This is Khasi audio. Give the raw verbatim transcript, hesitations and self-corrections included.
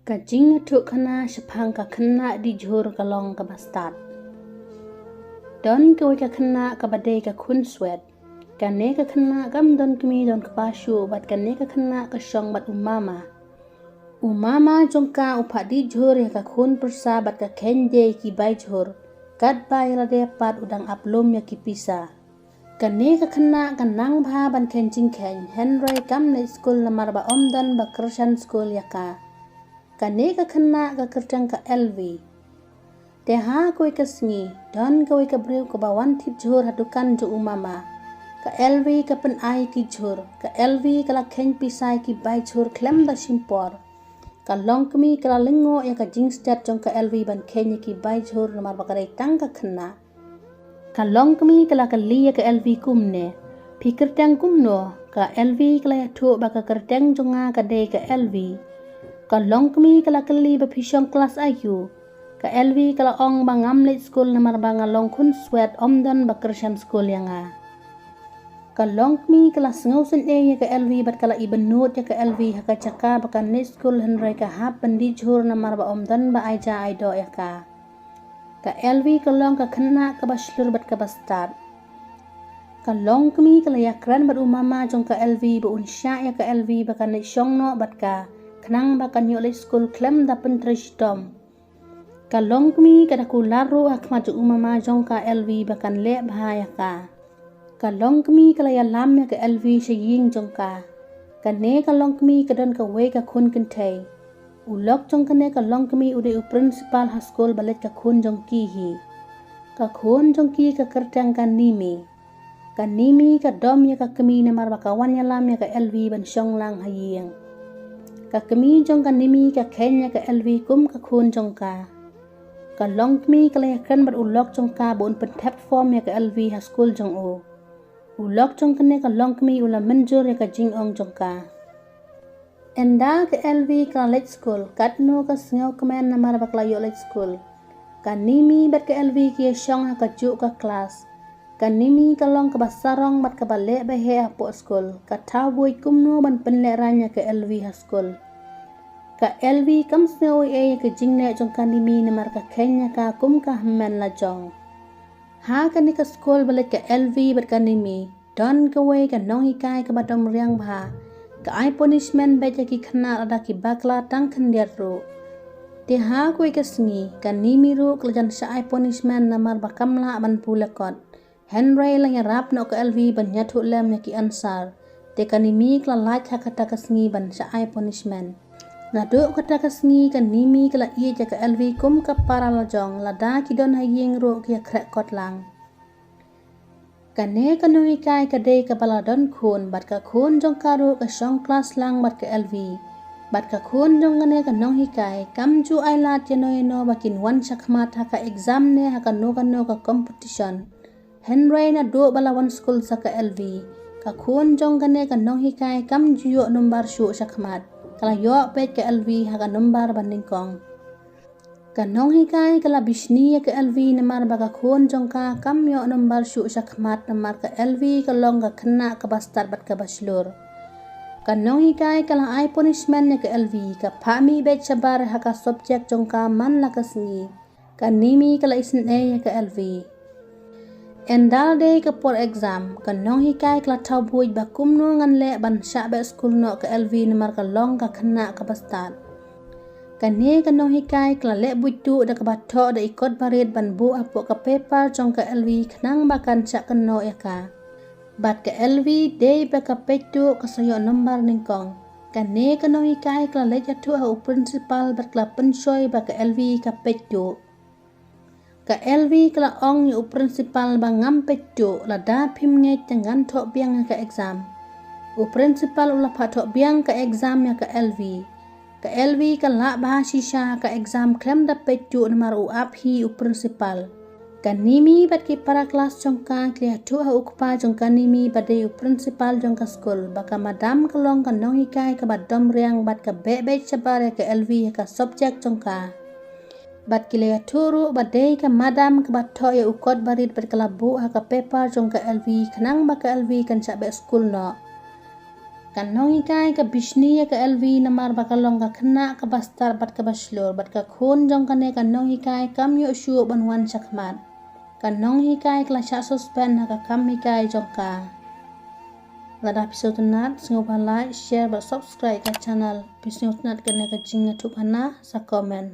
Ka jingïathuh khana shaphang ka khynnah dih jhur ka long kaba stad. Don kawei ka khynnah kaba dei ka khun swet. Kane ka khynnah kam don kmie don kpa shuh bad kane ka khynnah ka shong bad u mama. U mama jong ka u phah dih jhur ïa ka khun pyrsa bad ka kheiñ die ki bai jhur, katba ïa lade pat u dang ap lum ïa ki pisa. Kane ka khynnah ka nang bha ban kheiñ jingkheiñ, hynrei kam leit skul namar ba ym don ba kyrshan skul ïa ka. Kane ka khynnah ka kyrteng ka Elvi. Te ha kawei ka sngi, don kawei ka briew kaba wan thied jhur ha dukan jong u mama. Ka Elvi ka pynai ki jhur, ka Elvi ka la kheiñ pisa ïa ki bai jhur khlem da shim por. Ka longkmie ka la lyngngoh ïa ka jingstet jong ka Elvi ban kheiñ ïa ki bai jhur namar ba ka dei tang ka khynnah. Ka longkmie ka la kylli ïa ka Elvi kumne, phi kyrteng kumno? Ka Elvi ka la ïathuh ba ka kyrteng jong nga ka dei ka Elvi. Ka longkmie ka la kylli ba phi shong klas aiu? Ka Elvi ka la ong ba ngam leit skul namar ba nga long khun swet, ym don ba kyrshan skul ïa nga. Ka longkmie ka la sngew sngewsih ïa ka Elvi bad ka la ibynnud ïa ka Elvi ha ka jaka ba kan leit skul hynrei ka hap ban dih jhur namar ba ym don ba ai ja ai doh ïa ka. Ka Elvi ka long ka khynnah kaba shlur bad kaba stad. Ka longkmie ka la ïakren bad u mama jong ka Elvi ba un shah ïa ka Elvi ba kan leit shong noh bad ka, khnang ba kan ïoh leit skul khlem da pyntrei shitom. Ka longkmie ka da kular ruh ha khmat jong u mama jong ka Elvi ba kan leh bha ïa ka. Ka longkmie ka la ïalam ïa ka Elvi sha ïing jong ka. Kane ka longkmie ka don kawei ka khun kynthei. U lok jong kane ka longkmie u dei u principal ha skul ba leit ka khun jong ki hi. Ka khun jong ki ka kyrteng ka Nimi. Ka Nimi ka dom ïa ka kmie namar ba ka wan ïalam ïa ka Elvi ban shong lang ha ïing. Ka kmie jong ka Nimi ka kheiñ ïa ka Elvi kum ka khun jong ka. Ka longkmie ka la ïakren bad u lok jong ka ba un pynthep form ïa ka Elvi ha skul jong u. U lok jong kane ka longkmie u la mynjur ïa ka jingong jong ka. Ynda ka Elvi ka la leit skul, katno ka sngewkmen namar ba ka la ïoh leit skul. Ka Nimi bad ka Elvi ki ïa shong ha kajuh ka klas. Ka Nimi ka long kaba sarong bad kaba leh ba heh hapoh skul, ka thaw buit kumno ban pynlehraiñ ïa ka Elvi ha skul. Ka Elvi kam sngew ei ei ïa ka jingleh jong ka Nimi namar ka kheiñ ïa ka kum ka hynmen lajong. Ha kane ka skul ba leit ka Elvi bad ka Nimi, don kawei ka nonghikai kaba dom riang bha. Ka ai punishment beit ïa ki khynnah lada ki bakla tang khyndiat ruh. Te ha kawei ka sngi, ka Nimi ruh ka la jan shah ai punishment namar ba kam lah ban pule kot. Hynrei la ïarap noh ka Elvi ban ïathuh lem ïa ki answer. Te ka Nimi ka la lait ha kata ka sngi ban shah ai punishment. Naduh kata ka sngi ka Nimi ka la ïeit ïa ka Elvi kum ka para lajong, lada ki don ha ïing ruh ki ïa khreh kot lang. Kane ka nonghikai ka dei kaba la don khun, bad ka khun jong ka ruh ka shong klas lang bad ka Elvi. Bad ka khun jong kane ka nonghikai kam ju ai lad ïano ïano ba kin wan shakhmat ha ka exam ne ha kano kano ka competition. Hynrei naduh ba la wan skul sa ka Elvi, ka khun jong kane ka nonghikai kam ju ïoh number shuh shakhmat. Ka la ïoh beit ka Elvi ha ka number ba nyngkong. Ka nonghikai ka la bishni ïa ka Elvi namar ba ka khun jong ka kam ïoh number shuh shakhmat namar ka Elvi ka long ka khynnah kaba stad bad kaba shlur. Ka nonghikai ka la ai punishment ïa ka Elvi, ka phah mih beit shabar ha ka subject jong ka man la ka sngi. Ka Nimi ka la isynei ïa ka Elvi. Ynda la dei ka por exam, ka nonghikai ka la thaw buit ba kumno ngan leh ban shah beh skul noh ka Elvi namar ka long ka khynnah kaba stad. Kane ka nonghikai ka la leh buit tuh da kaba thoh da i kot barit ban buh hapoh ka paper jong ka Elvi khnang ba kan shah kynnoh ïa ka. Bad ka Elvi dei ba ka peit tuh ka sa ïoh number nyngkong. Kane ka nonghikai ka la leit ïathuh ha u principal bad ka la pynshoi ba ka Elvi ka peit tuh. Ka Elvi ka la ong ïa u principal ba ngam peit tuh, lada phim ngeit te ngan thoh biang ïa ka exam. U principal u la phah thoh biang ka exam ïa ka Elvi. Ka Elvi ka lah bha shisha ka exam khlem da peit tuh namar u ap hi u principal. Ka Nimi bad ki para klas jong ka ki la ïathuh ha u kpa jong ka Nimi ba dei u principal jong ka skul ba ka madam ka long ka nonghikai kaba dom riang bad ka beh beit shabar ïa ka Elvi ha ka subject jong ka. Bad ki la ïathuh ruh ba dei ka madam kaba thoh ïa u kot barit bad ka la buh ha ka paper jong ka Elvi khnang ba ka Elvi kan shah beh skul noh. Ka nonghikai ka bishni ïa ka Elvi namar ba ka long ka khynnah kaba stad bad kaba shlur, bad ka khun jong kane ka nonghikai kam ïoh shuh ban wan shakhmat. Ka nonghikai ka la shah suspend ha ka kam hikai jong ka. Lada phi sngewtynnat, sngewbha like, share bad subscribe ka channel. Phi sngewtynnat kane ka jingïathuhkhana, sa comment.